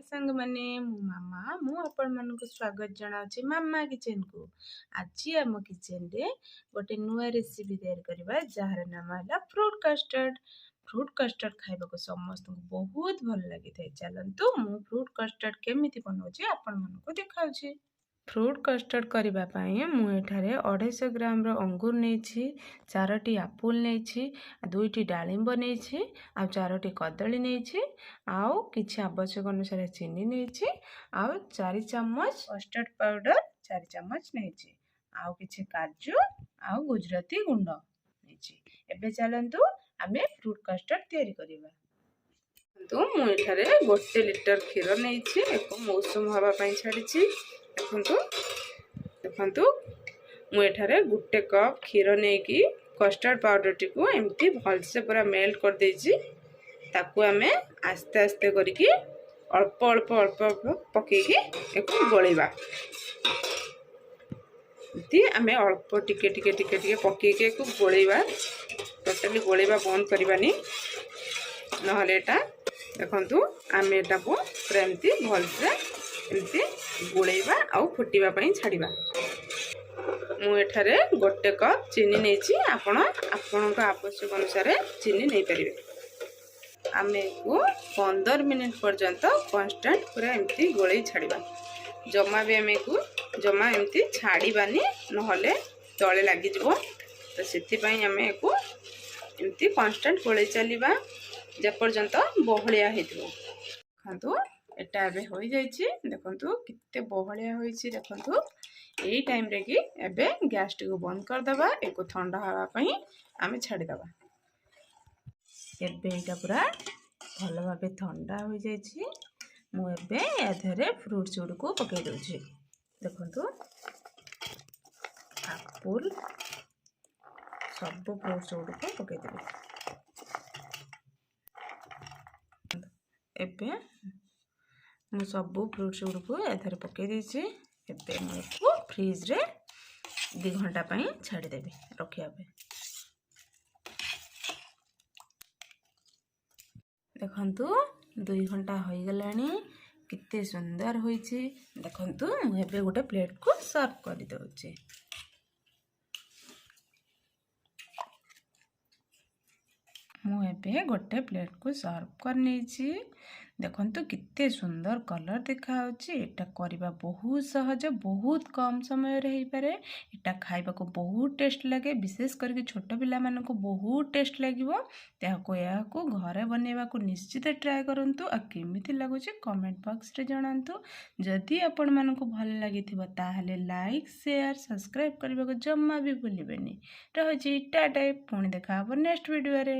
ସାଙ୍ଗମାନେ, ମୁଁ ମାମା। ମୁଁ ଆପଣମାନଙ୍କୁ ସ୍ୱାଗତ ଜଣାଉଛି ମାମା କିଚେନକୁ। ଆଜି ଆମ କିଚେନରେ ଗୋଟେ ନୂଆ ରେସିପି ତିଆରି କରିବା, ଯାହାର ନାମ ହେଲା ଫ୍ରୁଟ୍ କଷ୍ଟର୍ଡ଼। ଫ୍ରୁଟ୍ କଷ୍ଟର୍ଡ଼ ଖାଇବାକୁ ସମସ୍ତଙ୍କୁ ବହୁତ ଭଲ ଲାଗିଥାଏ। ଚାଲନ୍ତୁ, ମୁଁ ଫ୍ରୁଟ୍ କଷ୍ଟର୍ଡ଼ କେମିତି ବନାଉଛି ଆପଣମାନଙ୍କୁ ଦେଖାଉଛି। ଫ୍ରୁଟ୍ କଷ୍ଟର୍ଡ଼ କରିବା ପାଇଁ ମୁଁ ଏଠାରେ 250 ଗ୍ରାମର ଅଙ୍ଗୁର ନେଇଛି, 4ଟି ଆପଲ୍ ନେଇଛି, 2ଟି ଡାଳିମ୍ବ ନେଇଛି, ଆଉ 4ଟି କଦଳୀ ନେଇଛି, ଆଉ କିଛି ଆବଶ୍ୟକ ଅନୁସାରେ ଚିନି ନେଇଛି, ଆଉ 4 ଚାମଚ କଷ୍ଟର୍ଡ଼ ପାଉଡ଼ର 4 ଚାମଚ ନେଇଛି, ଆଉ କିଛି କାଜୁ ଆଉ ଗୁଜୁରାତି ଗୁଣ୍ଡ ନେଇଛି। ଏବେ ଚାଲନ୍ତୁ, ଆମେ ଫ୍ରୁଟ୍ କଷ୍ଟର୍ଡ଼ ତିଆରି କରିବା। ମୁଁ ଏଠାରେ 1 ଲିଟର କ୍ଷୀର ନେଇଛି। ଏକ ଉଷୁମ ହେବା ପାଇଁ ଛାଡ଼ିଛି। ଦେଖନ୍ତୁ ଦେଖନ୍ତୁ, ମୁଁ ଏଠାରେ 1 କପ୍ କ୍ଷୀର ନେଇକି କଷ୍ଟାର୍ଡ଼ ପାଉଡ଼ରଟିକୁ ଏମିତି ଭଲସେ ପୁରା ମେଲ୍ଟ କରିଦେଇଛି। ତାକୁ ଆମେ ଆସ୍ତେ ଆସ୍ତେ କରିକି ଅଳ୍ପ ଅଳ୍ପ ଅଳ୍ପ ଅଳ୍ପ ପକେଇକି ଏକୁ ଗୋଳେଇବା। ଏମିତି ଆମେ ଅଳ୍ପ ଟିକେ ଟିକେ ଟିକେ ଟିକେ ପକେଇକି ଏକୁ ଗୋଳେଇବା। ଟୋଟାଲି ଗୋଳେଇବା ବନ୍ଦ କରିବାନି, ନହେଲେ ଏଇଟା ଦେଖନ୍ତୁ, ଆମେ ଏଟାକୁ ପୁରା ଏମିତି ଭଲସେ ଏମିତି ଗୋଳେଇବା ଆଉ ଫୁଟିବା ପାଇଁ ଛାଡ଼ିବା। ମୁଁ ଏଠାରେ 1 କପ୍ ଚିନି ନେଇଛି। ଆପଣ ଆପଣଙ୍କ ଆବଶ୍ୟକ ଅନୁସାରେ ଚିନି ନେଇପାରିବେ। ଆମେ ଏକୁ 15 ମିନିଟ୍ ପର୍ଯ୍ୟନ୍ତ କନଷ୍ଟାଣ୍ଟ ପୁରା ଏମିତି ଗୋଳେଇ ଛାଡ଼ିବା। ଜମା ବି ଆମେ ଏକୁ ଜମା ଏମିତି ଛାଡ଼ିବାନି, ନହେଲେ ତଳେ ଲାଗିଯିବ। ତ ସେଥିପାଇଁ ଆମେ ଏକୁ ଏମିତି କନଷ୍ଟାଣ୍ଟ ଗୋଳେଇ ଚାଲିବା, ଯେପର୍ଯ୍ୟନ୍ତ ବହଳିଆ ହେଇଥିବ। ଦେଖନ୍ତୁ, ଏଟା ଏବେ ହୋଇଯାଇଛି। ଦେଖନ୍ତୁ, କେତେ ବହଳିଆ ହୋଇଛି। ଦେଖନ୍ତୁ, ଏଇ ଟାଇମ୍ରେ କି ଏବେ ଗ୍ୟାସଟିକୁ ବନ୍ଦ କରିଦେବା। ଏକୁ ଥଣ୍ଡା ହେବା ପାଇଁ ଆମେ ଛାଡ଼ିଦେବା। ଏବେ ଏଇଟା ପୁରା ଭଲ ଭାବେ ଥଣ୍ଡା ହୋଇଯାଇଛି। ମୁଁ ଏବେ ୟା ଦେହରେ ଫ୍ରୁଟ୍ସ ଗୁଡ଼ିକୁ ପକାଇ ଦେଉଛି। ଦେଖନ୍ତୁ, ଆପଲ୍, ସବୁ ଫ୍ରୁଟ୍ସ ଗୁଡ଼ିକୁ ପକାଇଦେବି। ଏବେ ମୁଁ ସବୁ ଫ୍ରୁଟ୍ସ ଗୁଡ଼ିକୁ ଏଥିରେ ପକାଇ ଦେଇଛି। ଏବେ ମୁଁ ଏକୁ ଫ୍ରିଜ୍ରେ 2 ଘଣ୍ଟା ପାଇଁ ଛାଡ଼ିଦେବି ରଖିବା ପାଇଁ। ଦେଖନ୍ତୁ, 2 ଘଣ୍ଟା ହୋଇଗଲାଣି, କେତେ ସୁନ୍ଦର ହୋଇଛି। ଦେଖନ୍ତୁ, ମୁଁ ଏବେ ଗୋଟେ ପ୍ଲେଟ୍କୁ ସର୍ଭ କରିଦେଉଛି। ମୁଁ ଏବେ ଗୋଟେ ପ୍ଲେଟ୍କୁ ସର୍ଭ କରିନେଇଛି। ଦେଖନ୍ତୁ, କେତେ ସୁନ୍ଦର କଲର୍ ଦେଖାହେଉଛି। ଏଇଟା କରିବା ବହୁତ ସହଜ, ବହୁତ କମ୍ ସମୟରେ ହେଇପାରେ। ଏଇଟା ଖାଇବାକୁ ବହୁତ ଟେଷ୍ଟ ଲାଗେ, ବିଶେଷ କରିକି ଛୋଟ ପିଲାମାନଙ୍କୁ ବହୁତ ଟେଷ୍ଟ ଲାଗିବ। ଏହାକୁ ଘରେ ବନେଇବାକୁ ନିଶ୍ଚିତ ଟ୍ରାଏ କରନ୍ତୁ, ଆଉ କେମିତି ଲାଗୁଛି କମେଣ୍ଟ ବକ୍ସରେ ଜଣାନ୍ତୁ। ଯଦି ଆପଣମାନଙ୍କୁ ଭଲ ଲାଗିଥିବ, ତାହେଲେ ଲାଇକ୍, ସେୟାର, ସବସ୍କ୍ରାଇବ୍ କରିବାକୁ ଜମା ବି ଭୁଲିବେନି। ରହୁଛି, ଟାଟା, ପୁଣି ଦେଖା ହେବ ନେକ୍ସଟ ଭିଡ଼ିଓରେ।